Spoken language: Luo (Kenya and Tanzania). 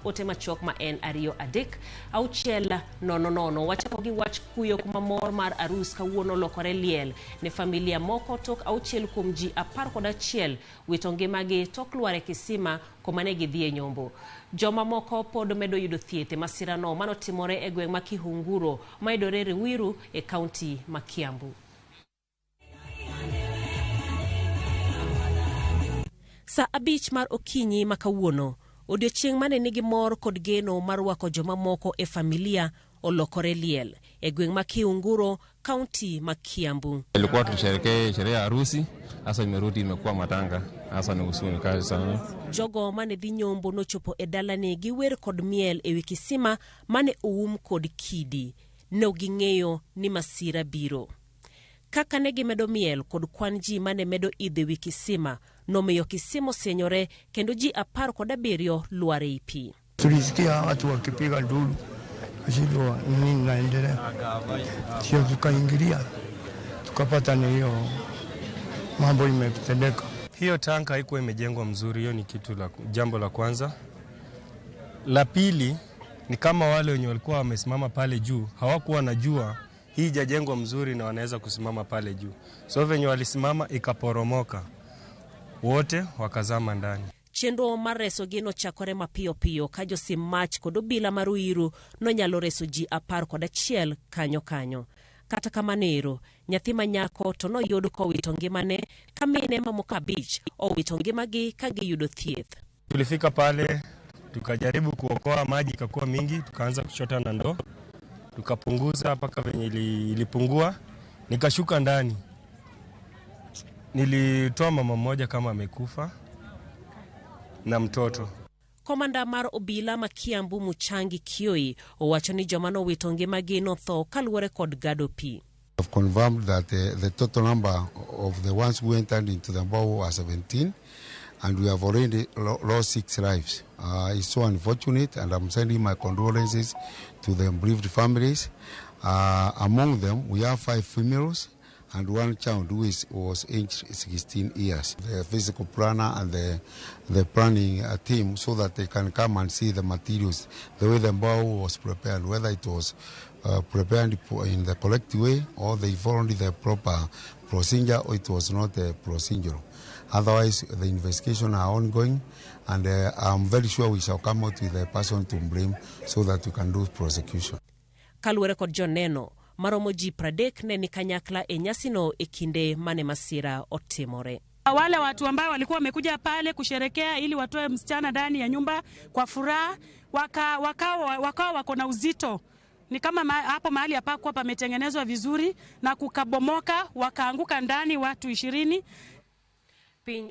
ote machuok ma en 23600. Wachako gi wach kuyo kuma mor mar arus kawuono olokore liel ne familia moko tok auchiel kuom ji 11 wito ngimagi tok lwar e kisima kuma ne gidhi e nyombo. Joma moko pod medo yudo thieth e masirano manotimore e gweng' ma Kihunguro mayudore Ruiru e kaunti ma Kiambu. Sa 5 mar okinyi ma kawuono, odiochieng' mane nigi mor kod geno mar rwako jomamoko e familia olokore liel e gweng' ma Kihunguro, kaunti ma Kiambu. Ilikuwa tusherekee sherehe ya harusi, sasa imerudi imekuwa matanga, sasa ni huzuni kali sana. Jogo mane dhi nyombo nochopo e dalani gi wer kod miel ewi kisima mane oum kod kidi. Ne ok ging'eyo ni masira biro. Kaka ne gimedo miel kod kwan ji mane medo idho ewi kisima, nomiyo kisima osienyore kendo ji 17 lwar ei pi. Tulisikia watu wakipiga nduru, tukashindwa nini naendelea, sio tukaingilia, tukapata ni hiyo mambo imetendeka. Hiyo tanka haikuwa imejengwa mzuri, hiyo ni kitu la, jambo la kwanza. La pili ni kama wale wenye walikuwa wamesimama pale juu hawakuwa wanajua hii haijajengwa mzuri na wanaweza kusimama pale juu, so venye walisimama ikaporomoka, wote wakazama ndani. Chenro mar resogi nochakore mapiyo piyo ka josim mach kod obila mar Ruiru nonyalo reso ji 11 kanyo kanyo. Kata kamano ero, nyathi ma nyako to noyud kowito ngimane ka mine mamoko 5 owito ngimagi ka giyudo thieth. Tulifika pale tukajaribu kuokoa, maji ikakuwa mingi, tukaanza kuchota na ndoo, tukapunguza mpaka venye ilipungua, nikashuka ndani. Nilitoa mama mmoja kama amekufa na mtoto. Komanda mar obila ma Kiambu Muchangi Kioi owacho ni joma nowito ngimagi notho kaluwore kod gado pi. I've confirmed that the total number of the ones who entered into the borehole were 17, and we have already lost 6 lives. It's so unfortunate, and I'm sending my condolences to the bereaved families. Among them, we have 5 females and 1 child who was aged 16 years. The physical planner and the planning team, so that they can come and see the materials, the way the borehole was prepared, whether it was prepared in the correct way or they followed the proper procedure or it was not a procedural. Otherwise, the investigation are ongoing, and I'm very sure we shall come out with a person to blame so that we can do prosecution. Kaluwore kod joneno, maromo ji 30 ne ni kanyakla e nyasino e kinde mane masira otimore. Wale watu ambao walikuwa wamekuja pale kusherekea ili watoe msichana ndani ya nyumba kwa furaha, wakawa wako na uzito. Ni kama hapo mahali hapakuwa pametengenezwa vizuri na kukabomoka, wakaanguka ndani watu 20. Piny